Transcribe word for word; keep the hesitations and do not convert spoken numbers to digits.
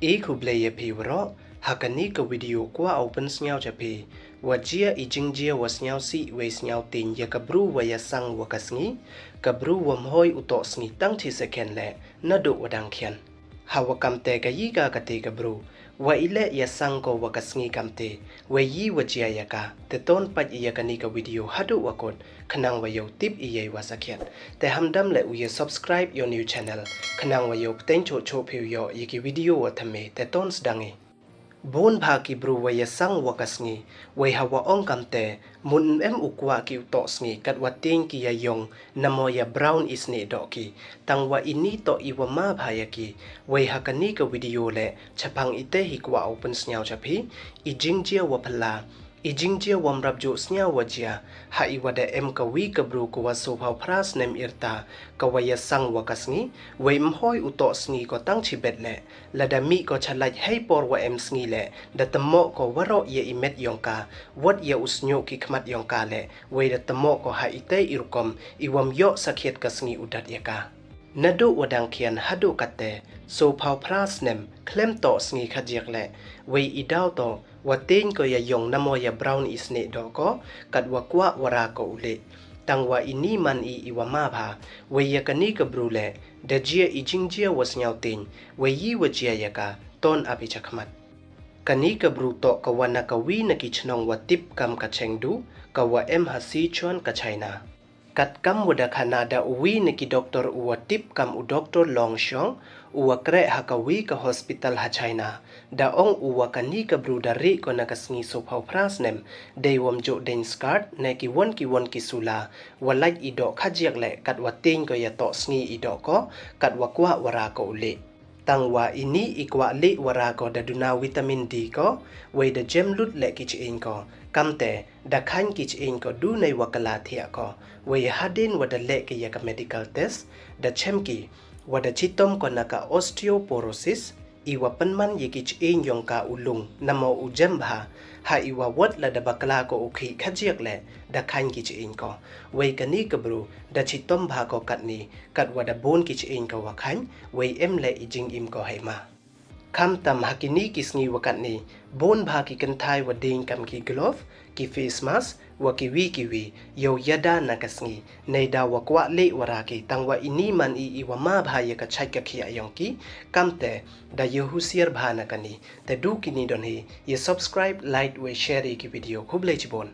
I khublei ya phi waroh, ha kani ka video kwah u pynsngew cha phi, wa jia i jingjia wa sngewsih wei sngewtieñ ya ka bru wa yasang wa ka sngi, ka bru wa mhoi u toh sngi tang chi second le, naduh wa dang khian. Ha wa kamte ka yi ka kate ka bru, wa i le yasang ko wa ka sngi kamte, wei yi wa jia ya ka, te ton pait ya kani ka video haduh wa kut, khnang wa yoh tip i yei wa sakhiat. Te hamdam le u ya subscribe yow new channel, khnang wa yoh pteng choh choh phi u yoh ya ki video wa thymme, te ton sdang i. Bun bha ki bru wa yasang wa ka sngi, wei ha wa ong kamte, mut em u kwah ki u toh sngi, kat wa tieñ ki ya yong, namo ya brown i snieh doh ki, tang wa ini toh i wa ma bha ya ki, wei ha kani ka video le, chaphang ite hi kwah u pynsngew cha phi, i jingjia wa phylla, i jingjia wa mrap juh sngewsih wa jia, ha i wa da em ka wi ka bru ka wa sophaw phra snem i rta, ka wa yasang wa ka sngi, wei mhoi u toh sngi ko tang chi bet le, lada mih ko chalait hei por wa em sngi le, da tymmoh ko waroh ya i met yong ka, wat ya u snieh ki khmat yong ka le, wei da tymmoh ko ha ite i rukom, i wam yoh sakhiat ka sngi u dat ya ka. Naduh wa dang khian haduh kate, sophaw phra snem, khlem toh sngi khajiak le, wei i daw toh, wa tieñ ko ya yong namo ya brown i snieh doh ko, kat wa kwah wa ra ko u leh. Tang wa ini man i i wa ma bha, wei ya kani ka bru le, da jia i jingjia wa sngewtieñ, wei yi wa jia ya ka, ton ap i chakhmat. Kani ka bru toh ka wa na ka wi na ki chnong wa tip kam ka Chengdu, ka wa em ha Sichuan ka China. Kat kam wa da khana da u wi na ki doktor u wa tip kam u doktor Long Xiong, u wa kreh ha ka wi ka hospital ha China. Da ong u wa kani ka bru da rih ko na ka sngi sophaw phra snem, dei wam juh deng skat, ne ki won ki won ki sula, wa lait i doh khajiak le, kat wa tieñ ko ya toh sngi i doh ko, kat wa kwah wa ra ko u leh. Tang wa ini i kwah leh wa ra ko da duna vitamin D ko, wei da jem lut le ki chieñ ko. Kamte, da khañ ki chieñ ko du nei wa kala thiah ko. Wei hadien wa da leh ki ya ka medical test, da chem ki, wa da chitom ko na ka osteoporosis, i wa pynman ya ki chieñ yong ka u lung, namo u jem bha, ha i wa wat lada bakla ko u khih khajiak le, da khañ ki chieñ ko. Wei kani ka bru, da chitom bha ko katni, kat wa da bun ki chieñ ko wa khañ, wei em le i jingim ko hei ma. Khamtam ha kini ki sngi wa katni, bun bha ki kynthai wa dieñ kam ki glove, ki face mask, wa ki wi ki wi, yow yada na ka sngi, nei da wa kwah leh wa ra ki, tang wa ini man i i wa ma bha ya ka chait ka khiah yong ki, kamte, da yoh husiar bha na kani, te du kini don hi, ya subscribe, like, wei share ya ki video, khublei chibun.